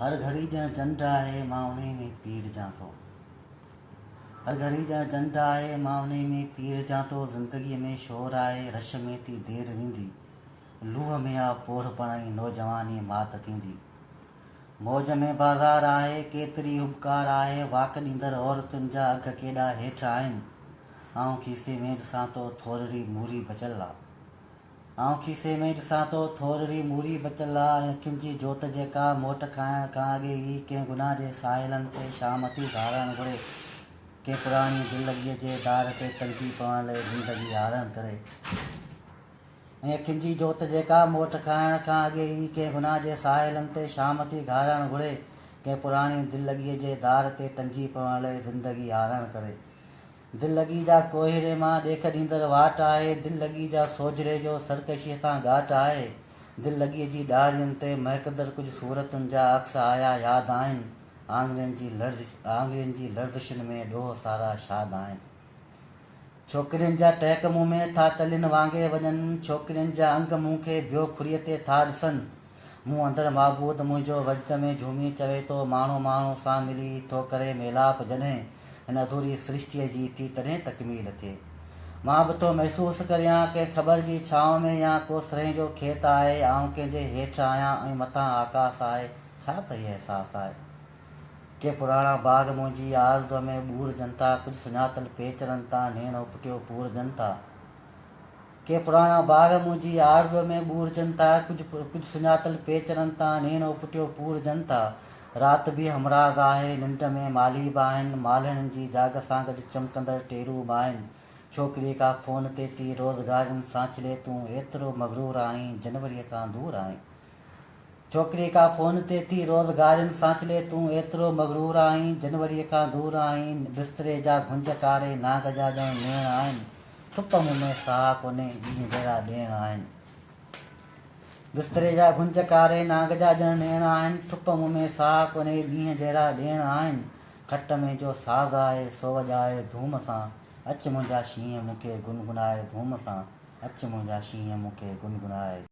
هر گهڙي ڄڻ چنڊ آهي، مان انهي ۾ پيڙجان ٿو. هر گهڙي ڄڻ چنڊ آهي، مان انهي ۾ پيڙجان ٿو. زندگيء ۾ شور آهي، رش ۾ ٿي دير ويندي. لوهه ۾ آ پوڙهپڻ ۽ نوجواني مات ٿيندي. موج ۾ بازار آهي، ڪيتري هٻڪار آهي، واڪ ڏيندڙ عورتن جا اگهه ڪيڏا هيٺ آهن. آئون کيسي ۾ ڏسان ٿو، ٿورڙي موري بچل آ. آئون کيسي ۾ ڏسان ٿو ٿورڙي موري بچل آ ۽ اکين جي جوت جيڪا موٽ کائڻ کان اڳي ئي ڪنهن گناهه جي ساحلن تي شام ٿي گهارڻ گهري، ڪنهن پراڻي دل لڳيء جي دار تي ٽنگجي پوڻ لئي زندگي هارڻ ڪري. ۽ اکين جي جوت جيڪا موٽ کائڻ کان اڳي ئي ڪنهن گناهه جي ساحلن تي شام ٿي گهارڻ گهري، ڪنهن پراڻي دل لڳيء جي دار تي ٽنگجي پوڻ لئي زندگي هارڻ ڪري. دل لڳي جا ڪوهيڙي مان ڏيک ڏيندڙ واٽ آهي، دل لڳي جا سوجهري جو سرڪشيء سان ڳاٽ آهي، دل لڳيء جي ڏارين تي مهڪندڙ ڪجهه صورتن جا عڪس آيا ياد آهن، آڱرين جي لرزش آڱرين جي لرزشن ۾ ڏوهه سارا شاد آهن. ڇوڪرين جا ٽهڪ مون ۾ ٿا ٽلين وانگي وڃن، ڇوڪرين جا انگ مون کي بيو کڙيء تي ٿا ڏسن، مون اندر معبود منهنجو وجد ۾ جهومي چوي ٿو، ماڻهو ماڻهو سان ملي ٿو ڪري ميلاپ جڏهن هن اڌوري سرشتيء جي ٿي تڏهن تڪميل ٿئي. مان به ٿو محسوس ڪريان ڪنهن کٻڙ جي ڇانو ۾ يا ڪو سرهين جو کيت آهي، آئون ڪنهن جي هيٺ آهيان ۽ مٿان آڪاس آهي، ڇا ته هي احساس آهي. ڪي پراڻا باغ منهنجي آرزوء ۾ ٻورجن ٿا، ڪجهه سڃاتل پيچرن تان نيڻ اپٽيو پورجن ٿا. ڪي پراڻا باغ منهنجي آرزوء ۾ ٻورجن ٿا، ڪجهه ڪجهه سڃاتل پيچرن تان نيڻ اپٽيو پورجن ٿا. رات به همراز آهي، ننڊ ۾ مالهي به آهن، مالهڻين جي جاڳ سان گڏ چمڪندڙ ٽيرو به آهن. ڇوڪري ڪا فون تي ٿي روزگارين سان ڇلي تون ايترو مغرور آهين، جنوريء کان دور آهين. ڇوڪري ڪا فون تي ٿي روز گارين سانچلي تون ايترو مغرور آهين جنوريء کان دور آهين بستري جا گهنج ڪاري نانگ جا ڄڻ نيڻ آهن ٺپ مون ۾ ساهه ڪونهي ڏينهن جهڙا ڏيڻ آهن بستري جا گهنج ڪاري نانگ جا ڄڻ نيڻ آهن ٺپ مون ۾ ساهه ڪونهي ڏينهن جهڙا ڏيڻ آهن کٽ ۾ جو ساز آهي سو وڄائي ڌوم سان اچ منهنجا شينهن مون کي گنگنائي ڌوم سان اچ منهنجا شينهن مون کي گنگنائي.